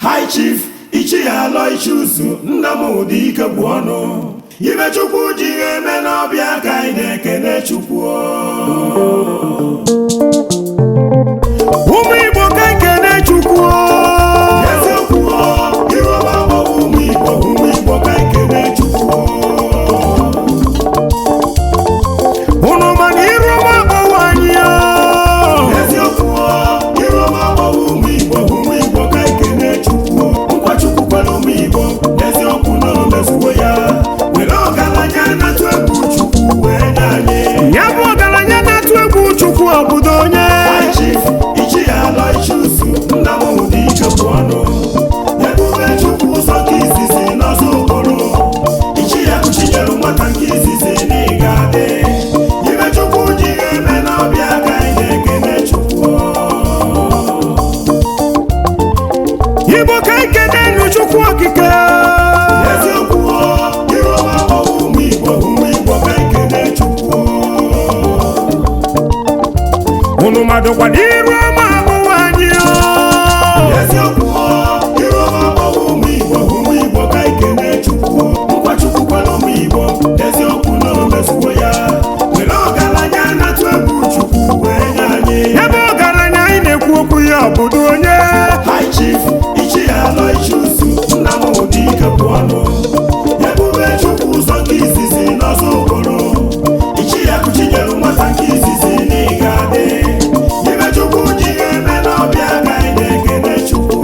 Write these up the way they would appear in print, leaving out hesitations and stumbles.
High Chief Ichie Aloysius Nnamdi Ikegwuonu, ibe Chukwu ji eme n'ọbịa ka anyị na-ekene Chukwu. Ụmụ Igbo ka ekene Chukwu. Eziokwu, iru ọma agbọghọ. Ụmụ Igbo, ụmụ Igbo, ka ekene Chukwu. Unu ma na iru ọma agbọghọ anyị o. Eziokwu, iru ọma agbọghọ. Ụmụ Igbo, ụmụ Igbo, ka ekene Chukwu. Nkwa Chukwu kwere ụmụ Igbo, eziokwu na o mezuwo ya, were ọgaranya na-atụ egwu Chukwu wee nye anyị. Ya bụ ọgaranya na-atụ egwu Chukwu, obodo onye High Chief Ichie Aloysius Nnamdi Ikegwuonu, ebube Chukwu ụzọ nke izizi n'ọzọ okporo, Ichie Akụchinyere nwata nke izizi na ị ga-adị. Ibe Chukwu ji eme n'ọbịa ka anyị na-ekene Chukwu. Igbo ka ekene Chukwu Okike. Eziokwu, iru ọma agbọghọ. Ụmụ Igbo, ụmụ Igbo, ka ekene Chukwu. Unu madụkwa na iru ọma agbọghọ anyị o. Eziokwu, iru ọma agbọghọ. Ụmụ Igbo, ụmụ Igbo, ka ekene Chukwu. Nkwa Chukwu kwere ụmụ Igbo, eziokwu na o mezuwo ya, were ọgaranya na-atụ egwu Chukwu wee nye anyị. Ebe ọgaranya anyị na-ekwu okwu ya, obodo onye High Chief Ichie Aloysius Nnamdi Ikegwuonu, ebube Chukwu ụzọ nke izizi n'ọzọ okporo, Ichie Akụchinyere nwata nke izizi na ị ga-adị. Ibe Chukwu ji eme n'ọbịa ka anyị na-ekene Chukwu.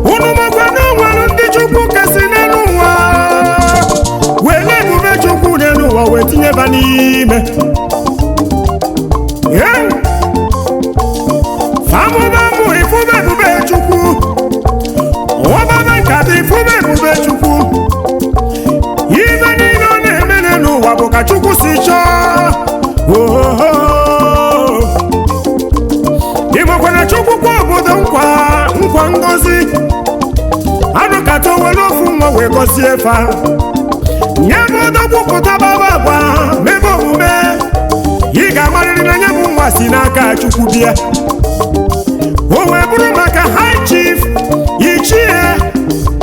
Unu makwa na o nwere ndị Chukwu kasị n'elu ụwa, were ebube Chukwu n'elu ụwa wee tinyeba n'ime. Ee! Famụba mụ ifube ebube Chukwu, ọbaba nkata ifube ebube Chukwu. Ibe niile ọ na-eme n'elu ụwa bụ ka Chukwu si chọọ. Ohoho, ị makwa na Chukwu kwa obodo nkwa, nkwa ngozi anụkata, were ofu nwa wee gọzie fa. Nye bụ odogwu pụta, baba agwa mebe omume, ị ga-amarịrị na nye bụ nwa si n'aka Chukwu bịa. O wee bụrụ maka High Chief Ichie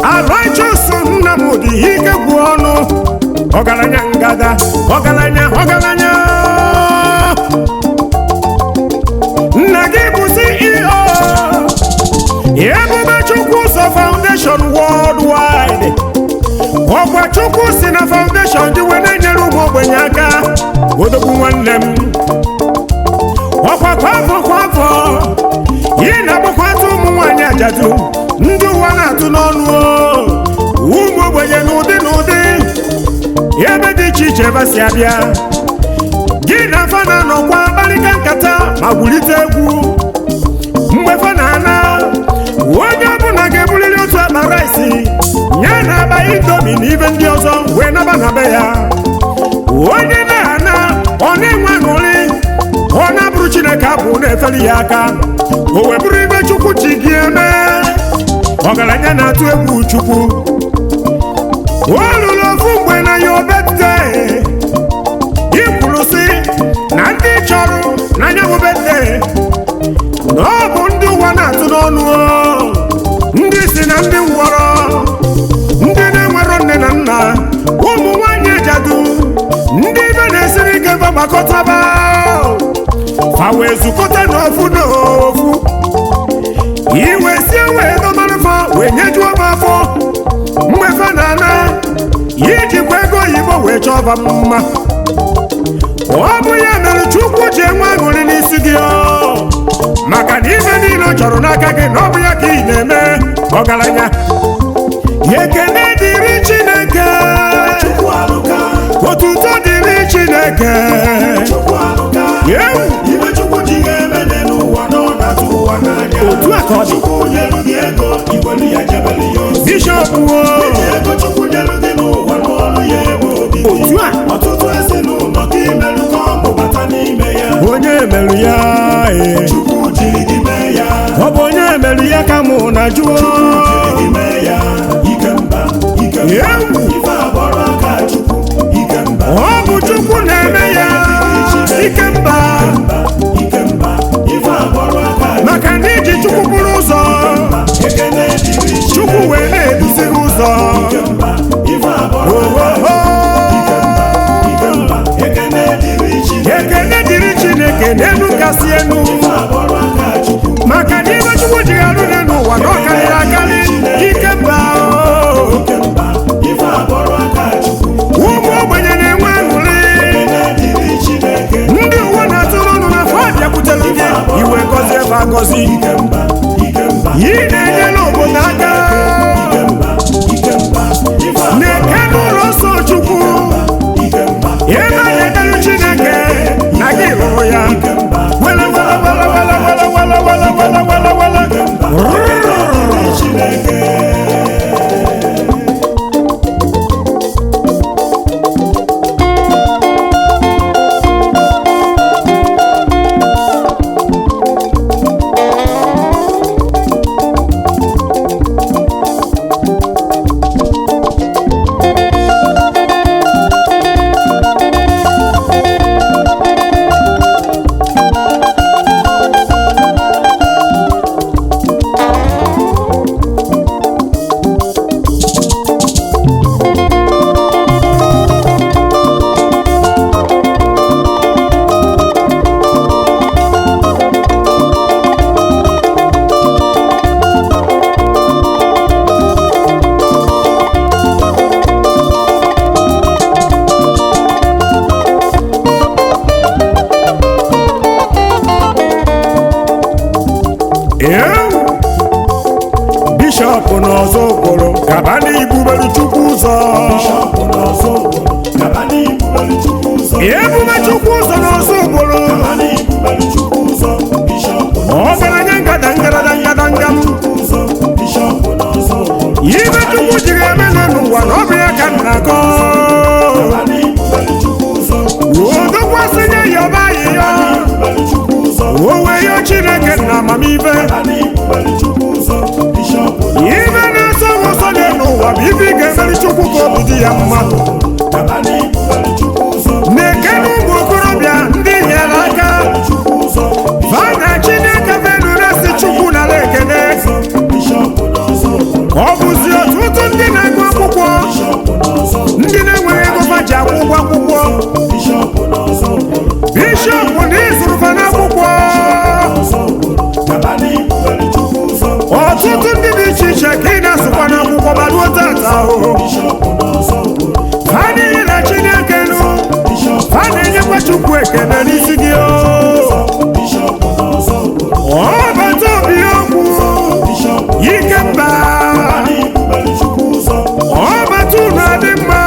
Aloysius Nnamdi Ikegwuonu, ọgaranya ngada, ọgaranya, ọgaranya. Nna gị bụ CEO Ebube Chukwu Ụzọ Foundation Worldwide. Ọkwa Chukwu si na foundation dị wee na-enyere ụmụ ogbenye aka. Odogwu nwanne m, ọkwa kwa afọ kwa afọ ị na-agbakwata ụmụ nwaanyị ajadu, ndị ụwa na-atụ n'ọnụ o, ụmụ ogbenye n'ụdị n'ụdị ebe dị iche iche ebe si abịa, gị na fa na-anọkwa kparịta nkata ma gwulite egwu. Mgbe fa na-ana, onye ọbụla ga-ebuliri otu akpa rice nye na akpa Indomie na ibe ndị ọzọ wee naba na be ya. Onye na-ana, ọ na-enwe aṅụrị, ọ na-abụrụ Chineke abụ na-efeli ya aka. O wee bụrụ ibe Chukwu ji gị eme, ọgaranya na-atụ egwu Chukwu. O lụrụ ofu mgbe na ya birthday, i kwuru sị na ndị chọrọ n'anya bụ birthday na ọ bụ ndị ụwa na-atụ n'ọnụ o, ndị si na ndị ngwọrọ, ndị na-enwero nne na nna, ụmụ nwanyị ejadu, ndị ibe na-esiri ike, fa gbakọtaba, fa wee zukọta n'ofu n'ofu, iwe sie wee dọmarụfa wee nyejuo m afọ. Mgbe fa na-ana, ijikwa ego oyibo wee chọba mma. Ọ bụ ya mere Chukwu ji enwe aṅụrị n'isi gị ọ, maka na ibe niile ọ chọrọ n'aka gị na ọ bụ ya ka ị na-eme. Ọgaranya, ekene dịrị Chineke. Chukwu alụka. Otuto. na-ekwu. Ego Chukwu nyelu gị n'ụwa n'ọlụ ya ebe obibi. Otu a. Ọtụtụ ezinụlọ ka imerụ ka ọ mụbata n'ime ya. Onye merụ ya ee. Chukwu jiri gị mee ya. Ọ bụ onye merụ ya ka mụ na jụọ. Jiri gị mee ya. Ike mba, ike mba. Ewu. Ife agbọrọ aka Chukwu, ike mba. Ọ bụ Chukwu na-eme ya, ike mba. Mba, ike mba. Ife agbọrọ aka Maka na iji Chukwu bụrụ ụzọ, Ekene dịrị Chukwu wee na-eduzi gị ụzọ. Ike mba, ife agbọrọ aka Ohoho. Ike mba, ekene dịrị Chineke. Ekene dịrị Chineke n'elu kasị elu. Ife agbọrọ aka Chukwu. Maka na ibe Chukwu ji arụ n'elu ụwa na ọ karịrị akarị, ike mba o. Ike mba, ife agbọrọ aka Chukwu. Ụmụ ogbenye na-enwe aṅụrị. Ekene dịrị Chineke. Ndị uwe na-atụrụ ọnụ na afọ bịakwutere gị, iwe gọzie fa agọzi. Ike mba, ike mba. Ị na-enyere obodo aka. Ike mba, ike mba. Ife agbọrọ Na-eke n'ụlọ nsọ Chukwu, ike mba, ebe a na-ekpere Chineke na gị lụrụ ya. ike mba. Wele wele wele wele wele wele wele wele wele wele. Ekene dịrị Chineke. Ewu. Bishọp n'ọzọ kwụrụ kaba n'ibubere Chukwu ụzọ. Bishọp n'ọzọ obodo, gaba n'ibubere Chukwu ụzọ. Ebube Chukwu ụzọ n'ọzọ kwụrụ. Gaba n'ibubere Chukwu ụzọ. Bishọp n'ọzọ Ọgaranya ngada ngarada ngadanga m. Chukwu ụzọ. Bishọp n'ọzọ obodo. Ibe Chukwu jiri eme na n'ụwa na ọ bụ ya ka m na-akọ. Gaba n'ibubere Chukwu ụzọ. Odokwasị nye ya ọba ayịyọ. Ibubere Chukwu ụzọ. O wee yọọ Chineke na amamife. Gaba n'ibubere Chukwu ụzọ. Bishọp n'ọzọ Ibe na-asọ m ụsọ dị n'ụwa bụ ibe ị ga-emeri Chukwu ka obi dị ya mma. Gaba n'ibubere Chukwu ụzọ. Na-eke na ụmụ okorobịa ndị nyere aka. Chukwu ụzọ. Fa na Chineke fenu na-esi Chukwu nara ekene. Bishọp n'ọzọ obodo. Ọ bụzi ọtụtụ ndị na-agụ akwụkwọ, Bishọp n'ọzọ ndị na-enweghị ego fa ji akwụ ụgwọ akwụkwọ. Bishọp n'ọzọ obodo. Bishọp na ịzụrụ fa n'akwụkwọ. N'ọzọ obodo. Gaba n'ibubere Chukwu ụzọ. Ọtụtụ ndị dị iche iche ka ị na-asụkwa n'akwụkwọ ma ruo tata ahụhụ. Bishọp n'ọzọ obodo. Ha niile na Chineke nụ. Bishọp Ha na-enyekwa Chukwu ekele n'isi gị o. Bishọp n'ọzọ obodo. Ọ bata obi okwu, Bishọp ike mba. n'ibubere Chukwu ụzọ. Ọ bata unu adị mma.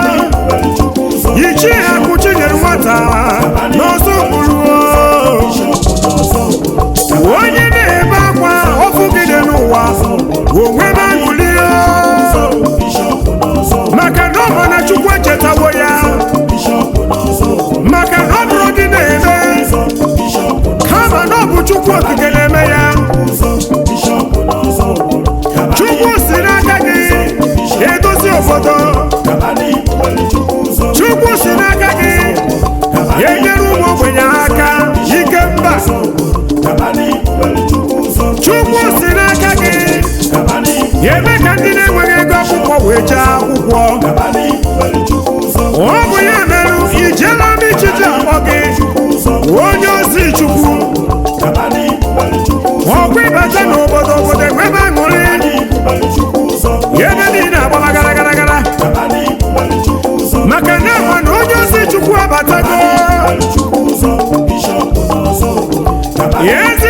N'ibubere Chukwu ụzọ. Ichie akụ chinyere nwata n'ọzọ okpuru o. Bishọp n'ọzọ obodo. Onye na-ebe akwa ọfụ gị dị n'ụwa, onwe m aṅụrị o. Bishọp n'ọzọ obodo. Maka na ọ ma na Chukwu echetawo ya. Bishọp n'ọzọ obodo. Maka na ọ bụrụ gị na-eme, Bishọp kama na ọ bụ Chukwu okike na-eme ya. n'ụzọ. Bishọp n'ọzọ obodo. Gaba Chukwu si n'aka gị edozi obodo. Gaba n'ibubere Chukwu ụzọ. Chukwu si n'aka gị enyere ụmụ ogbenye aka, ike mba. Gaba n'ibubere Chukwu ụzọ. Chukwu si n'aka gị Gaba n'ibu eme ka ndị na-enweghị ego akwụkwọ wee jee akwụkwọ. Gaba n'ibubere Chukwu ụzọ. Ọ bụ ya mere ijela m ichiji akpọ gị Ụzọ. onye ozi Chukwu. Gaba n'ibubere Chukwu ụzọ. Ọkwa ịbata n'obodo, obodo enwebe aṅụrị. N'ibubere Chukwu ụzọ. Ebe niile agbaba gara gara gara. Gaba n'ibubere Chukwu ụzọ. Maka na ama na onye ozi Chukwu abatago. Chukwu ụzọ. Bishọp n'ọzọ obodo. Gaba Ezi